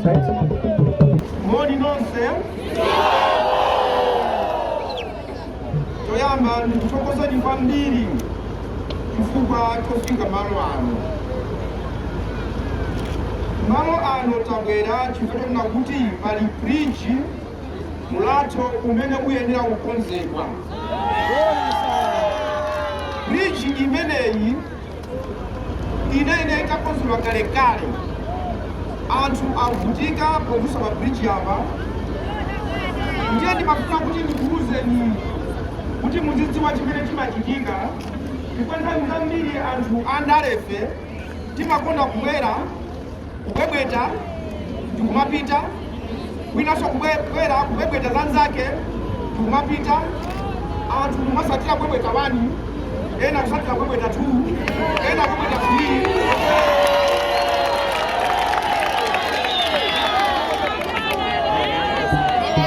site. Moni nonse. Choyamba ndikuthokozeni kwambiri chifukwa chofika malo ano. Malo ano tabwera chifukwa chonena kuti pali bridge, mulatho umene uyenera kukonzedwa. Bridge imeneyi inene itakonzedwa kalekale. Anthu avutika podusa pa bridge apa. Ndiye ndimafuna kuti ndikuwuzeni kuti muzidziwa chimene chimachitika, chifukwa nthawi zambiri anthu andalefe timakonda kubwera kubwebweta ndikumapita, winanso kubwera kubwebweta zanzake ndikumapita. Anthu kumasatira kubwebweta 1, ena kusatira kubwebweta 2, ena kubwebweta 3.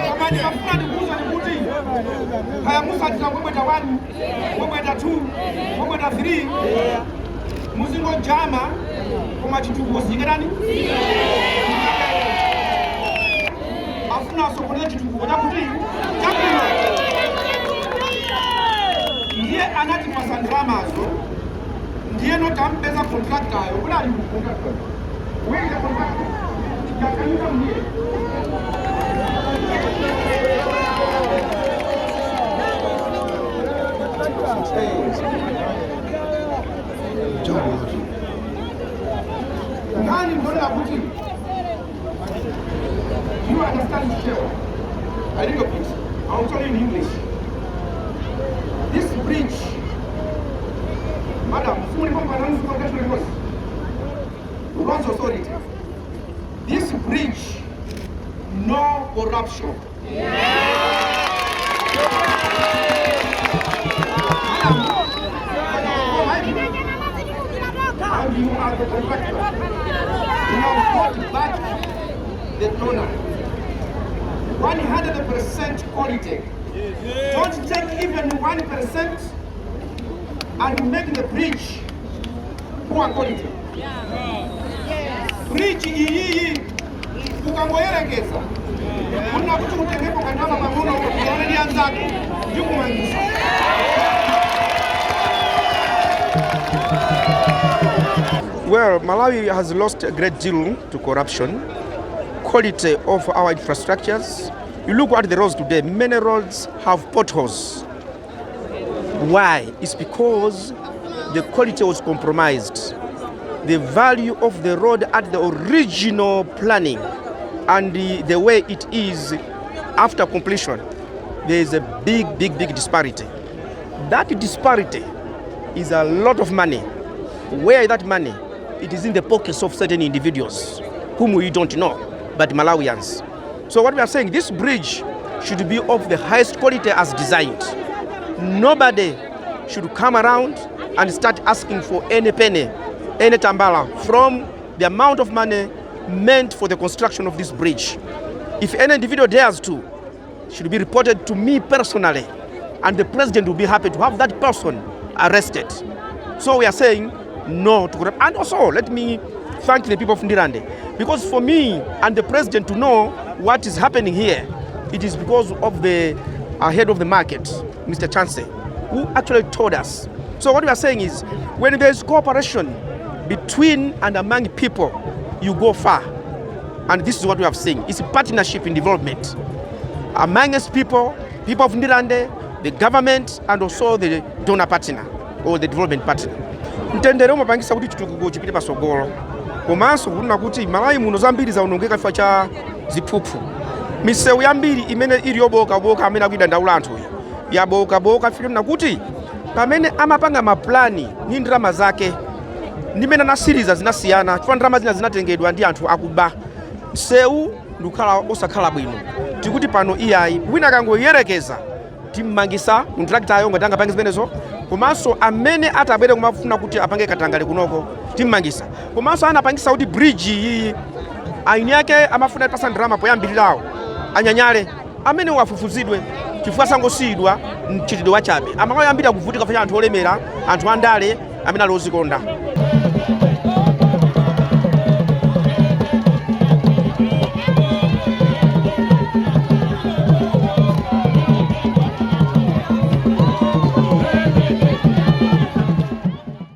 Koma ndimafuna ndikuwuzeni kuti kaya musatira kubwebweta 1, kubwebweta 2, kubwebweta 3, muzingojama, koma chitukuko sichikerani. Afuna asokoneze chitukuko chakuti chabwino. Ndiye anatipasa ndalamazo, ndiyeno tampeza contractor yo. Kuti ali ku contractor? Where is the contractor? Can you come here? Nkhani ndonena kuti, do you understand Chichewa? A little bit. I'll tell you in English. This bridge, madam, Roads Authority. This bridge, no corruption. And you are the contractor. You have got back the donor. 100% quality. Don't take even 1% and make the bridge poor quality. Bridge iyiyi ukangoyerekeza kuna kuti utengepo kandalama pang'ono ukaone ndi anzako ndikumangisa. Well, Malawi has lost a great deal to corruption. Quality of our infrastructures. You look at the roads today, many roads have potholes. Why? It's because the quality was compromised. The value of the road at the original planning and the way it is after completion, there is a big, big, big disparity. That disparity is a lot of money. Where is that money? It is in the pockets of certain individuals whom we don't know, but Malawians. So what we are saying, this bridge should be of the highest quality as designed. Nobody should come around and start asking for any penny, any tambala from the amount of money meant for the construction of this bridge. If any individual dares to, should be reported to me personally, and the president will be happy to have that person arrested. So we are saying no to corruption. And also, let me thank the people of Ndirande, because for me and the president to know what is happening here, it is because of the head of the market, Mr. Chance, who actually told us. So what we are saying is, when there is cooperation between and among people, you go far. And this is what we have seen. It's a partnership in development amongst people, people of Ndirande, the government, and also the donor partner or the development partner. Mtendere umapangisa kuti chitukuko chipite pasogolo, komanso kunena kuti Malawi muno zambiri zaonongeka chifukwa cha ziphuphu. Misewu yambiri imene ili yobokaboka amene akuidandaula anthuyi yabokaboka chifukwa kuti pamene amapanga maplani ni ndalama zake ndimene anasiriza zinasiyana, chifukwa ndalama zina zinatengedwa ndi anthu akuba. Msewu ndikukhala osakhala bwino. Tikuti pano iyayi, wina akangoyerekeza timmangisa contractor ngati angapange zimenezo. Komanso amene atabwere kumafuna kuti apange katangale kunoko timmangisa. Komanso anapangisa kuti bridge iyi aini ake amafuna pasa ndalama poyambirirawo anyanyale amene wafufuzidwe, chifukwa sangosiyidwa mchitidwe wachabe. Amalawi ambiri akuvutika chifukwa anthu olemera, anthu andale amene ali ozikonda.